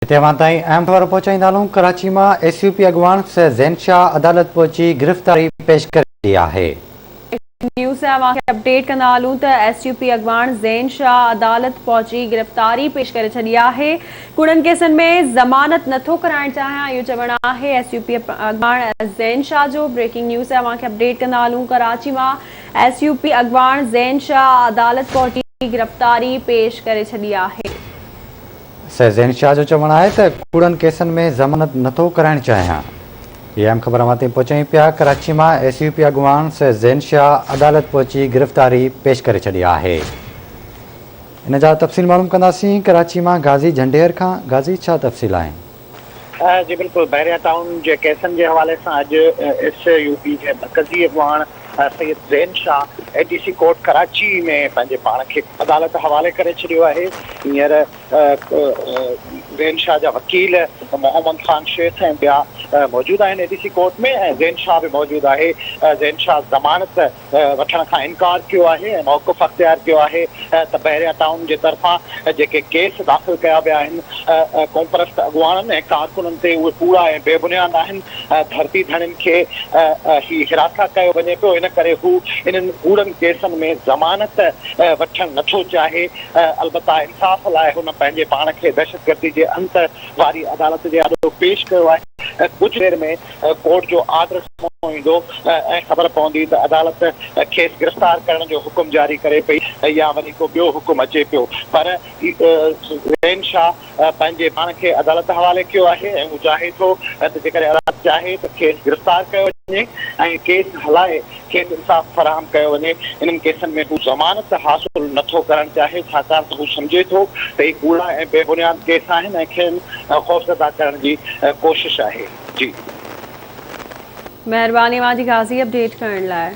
هتي اوهان تائين اهم خبر پهچائيندا هلون، ڪراچي مان ايس يو پي اڳواڻ سيد زين شاهه عدالت پهچي گرفتاري پيش ڪري ڇڏي آهي. نيوز سان اوهان کي اپڊيٽ ڪندا هلون ته ايس يو پي اڳواڻ زين شاهه عدالت پهچي گرفتاري پيش ڪري ڇڏي آهي، ڪوڙن ڪيسن ۾ ضمانت نٿو ڪرائڻ چاهيان اهو چوڻ آهي ايس يو پي اڳواڻ زين شاهه جو، بريڪنگ نيوز سان اوهان کي اپڊيٽ ڪندا هلون ڪراچي مان ايس يو پي اڳواڻ زين شاهه عدالت پهچي گرفتاري پيش ڪري ڇڏي آهي. سيد زين شاهه جو چوڻ آهي ته ڪوڙن ڪيسن ۾ ضمانت نٿو ڪرائڻ چاهيان. هي اهم خبر اوهان تائين پهچايون پيا، ڪراچي مان ايس يو پي اڳواڻ سيد زين شاهه عدالت پهچي گرفتاري پيش ڪري ڇڏي آهي. ان جا تفصيل معلوم ڪنداسين ڪراچي مان غازي جهنڊير کان، غازي ڇا تفصيل آهن؟ جي بلڪل بحريا ٽائون جي ڪيسن جي حوالي سان اڄ ايس يو پي جي مرڪزي اڳواڻ Syed Zain Shah A D C court Karachi ۾ پنهنجي پاڻ کي عدالت حوالي ڪري ڇڏيو آهي هينئر زين شاهه جا وڪيل محمد خان شيخ ۽ ٻيا موجود آهن A D C court ۾ ۽ Zain Shah به موجود آهي زين شاهه ضمانت وٺڻ کان انڪار ڪيو آهي ۽ موقف اختيار ڪيو آهي ته بحريا ٽائون جي طرفان جيڪي ڪيس داخل ڪيا ويا آهن قومپرست اڳواڻن ۽ ڪارڪنن تي اهي ڪوڙا ۽ بي بنياد آهن، ڌرتي ڌڻين کي هي هراسان ڪيو وڃي پيو ان ڪري هو انهن ڪوڙن ڪيسن ۾ ضمانت وٺڻ نٿو چاهي البته انصاف لاء هن پنهنجي پاڻ کي دهشتگردي جي انت واري عدالت جي آڏو پيش ڪيو آهي ڪجهه دير ۾ ڪورٽ جو آرڊر سامهون ايندو ۽ خبر پوندي ته عدالت کيس گرفتار ڪرڻ جو حڪم جاري ڪري پئي يا وري ڪو ٻيو حڪم اچي پيو پر زين شاهه پنهنجي پاڻ کي عدالت حوالي ڪيو آهي ۽ هو چاهي ٿو ته جيڪڏهن عدالت چاهي ته کيس گرفتار ڪيو وڃي ۽ ڪيس هلائي کيس انصاف فراهم ڪيو وڃي، انهن ڪيسن ۾ هو ضمانت حاصل نه ٿو ڪرڻ چاهي، ڇاڪاڻ ته هو سمجهي ٿو ته هي ڪوڙا ۽ بي بنياد ڪيس آهن ۽ کين خوفزده ڪرڻ جي ڪوشش آهي. جي. مهرباني اوهان جي غازي اپڊيٽ ڪرڻ لاء.